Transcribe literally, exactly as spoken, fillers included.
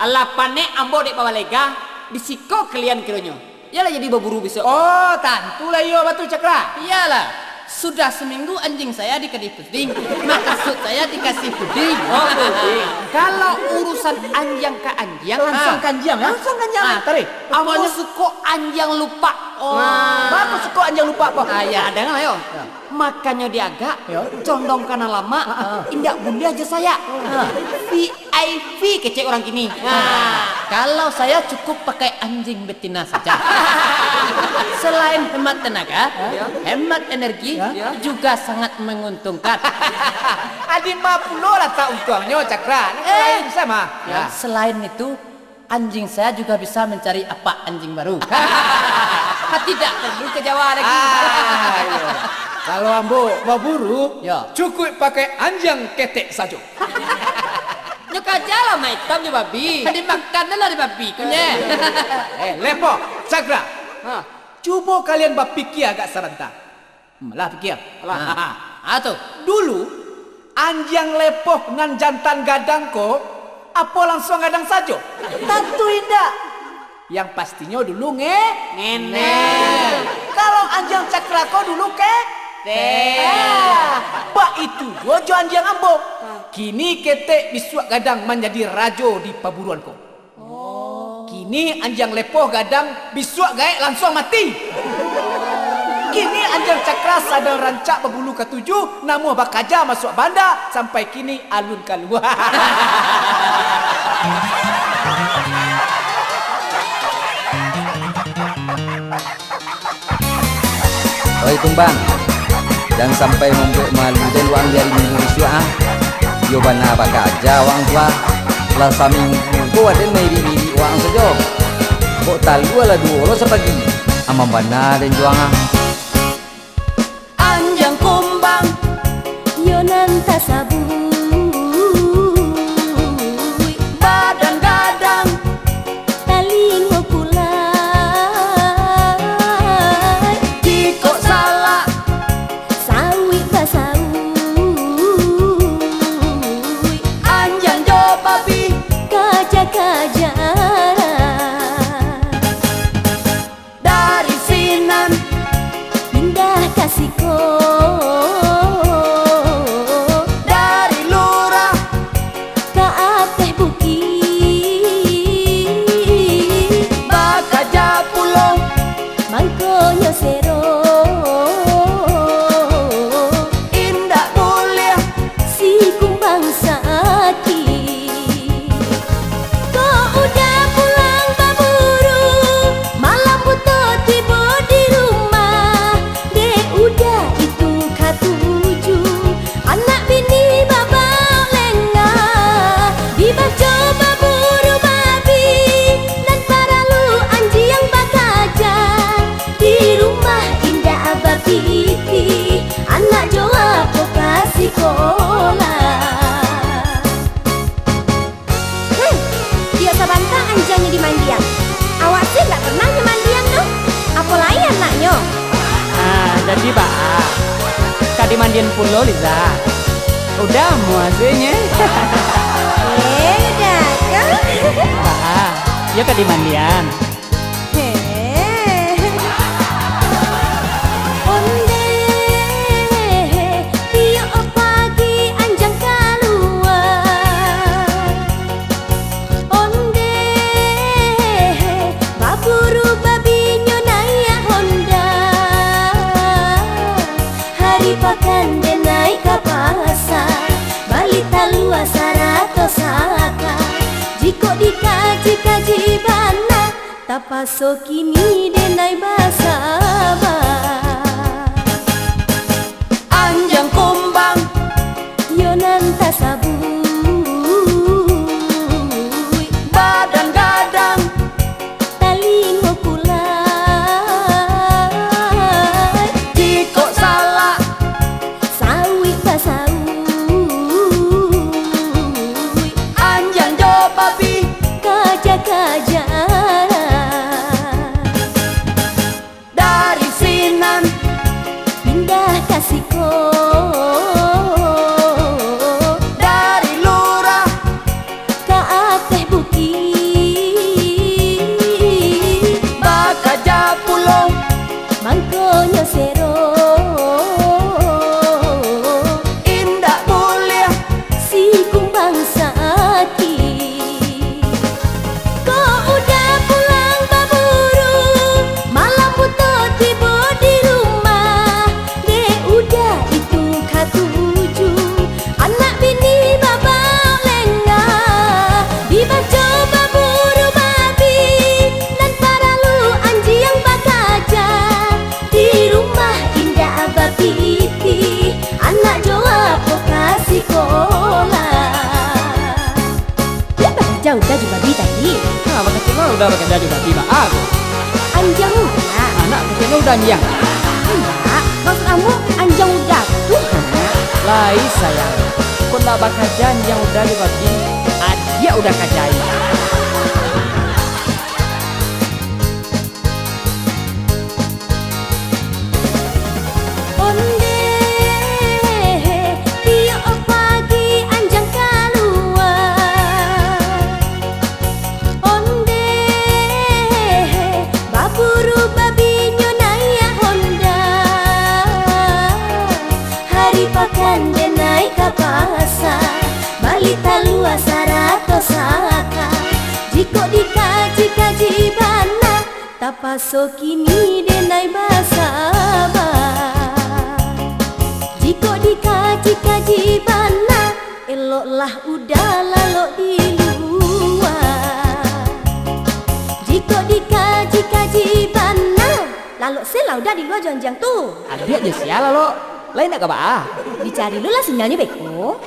Alah panek ambo dek babalega, di siko kalian kironyo. Iyolah jadi baburu bisuak. Oh, tantulah iyo, batul, Cakra. Iyalah, sudah seminggu anjing saya dikasih puding, makasud saya dikasih puding. Oh, puding. Kalau urusan anjiang ka anjiang, langsung ka anjiang, ya? Langsung ka anjiang. Ah, tarik. Ambo suko anjiang lupak. Oh. Bagus suko anjiang lupak, Pak. Ah, ya, dengar, ayo. Ya. Makanyo diagak, condong ka nan lamak, indak buliah jo sayak. V I P kecek urang kini. Kalau saya cukup pakai anjing betina saja. Selain hemat tenaga, hemat energi, juga sangat menguntungkan. Adi ma pulo latak untuangnyo, Cakra? Nan lain bisa mah. Ya, selain itu, anjing saya juga bisa mencari apak anjing baru. Tidak perlu ke Jawa lagi. Ah, iyo. Kalau ambo baburu, cukuik pakai anjiang ketek sajo. Nyo kajalah mak itam jo babi. Dimakan lah dek babi ko, nyeh. Eh, Lepoh, Cakra. Cubo kalian bapikia agak sabanta. Hmm, lah pikia. Alah. Ah, tu. Dulu, anjiang Lepoh nan jantan gadang ko, apo lansuang gadang sajo? Tantu indak. Yang pastinyo dulu nge-, ngenel. Kalau anjiang Cakra ko dulu ke-, tek. Ah, baitu juo jo anjiang ambo. Kini ketek bisuak gadang manjadi rajo di paburuan ko. Oh. Kini anjiang Lepoh gadang, bisuak gaek lansuang mati. Kini anjiang Cakra sadang rancak babulu katuju, namuah bakaja masuak banda, sampai kini alun kalua. Oi Kumbang, jan sampai mambuek malu den waang di ari Minggu isuak, ah. Iyo bana bakaja waang tu, ah. Lah saminggu ko waden mairik-irik waang sajo. Kok talua lah duo lo sapagi. Amang bana den juo, ah. Anjiang Kumbang, iyo nan tasabuik, badan gadang, talingo pulai. Jikok salak, sauik basauik, anjiang jo babi, kaja-kaja. Dari sinan pindah ka siko, dari lurah ka ateh bukik, bakaja pulo mangkonyo sero, indak buliah si Kumbang sakik. Kok Uda pulang baburu, malam buto tibo di rumah. Dek Uda itu katuju, anak bini babaok lengah. Dibaco baburu babi, nan paralu anjiang bakaja. Di rumah indak bapitih, anak jo apo ka sikolah. Hmm, iyo sabanta anjiangnyo dimandian. Awak se ndak pernah nyo mandian doh. Apo lai anaknyo? Ah, jadi baa? Ka dimandian pulo, Liza? Uda amuah se nyo. Eh, Uda, kau. Baa, iyo ka dimandian? Heh. Ondeh, tiok pagi anjiang kalua. Ondeh, baburu babinyo naiak honda. Hari pakan den naiak ka pasa, bali talua sarato saka. Jikok dikaji-kaji bana, tapaso kini den ai basaba. Anjiang Kumbang, iyo nan tasabuik, badan gadang, talingo pulai. Jikok salak, sauik basauik, anjiang jo babi, kaja-kaja. Dari sinan pindah ka siko, dari Uda jo babi tadi. Ha, bakasiang lo uda bakasiang jo babi, baa ko? Anjiang uda. Anak kasiang lo uda anjiang. Indak, maksud ambo anjiang uda tu, ha. Lai sayang, kok ndak bakaja anjiang uda jo babi, adiak uda kajai. Ondeh, tiok pagi anjiang kalua. Ondeh, baburu babinyo naiak honda. Hari pakan den naiak ka pasa, bali talua sarato saka. Jikok dikaji-kaji bana, tapaso kini den naiak basaba. Jikok dikaji-kaji bana, eloklah uda lalok di lua. Jikok dikaji-kaji bana, lalok se lah uda di lua jo anjiang tu. Adiak jo sia lalok, lai ndak ka baa? Dicari lu lah sinyalnyo beko.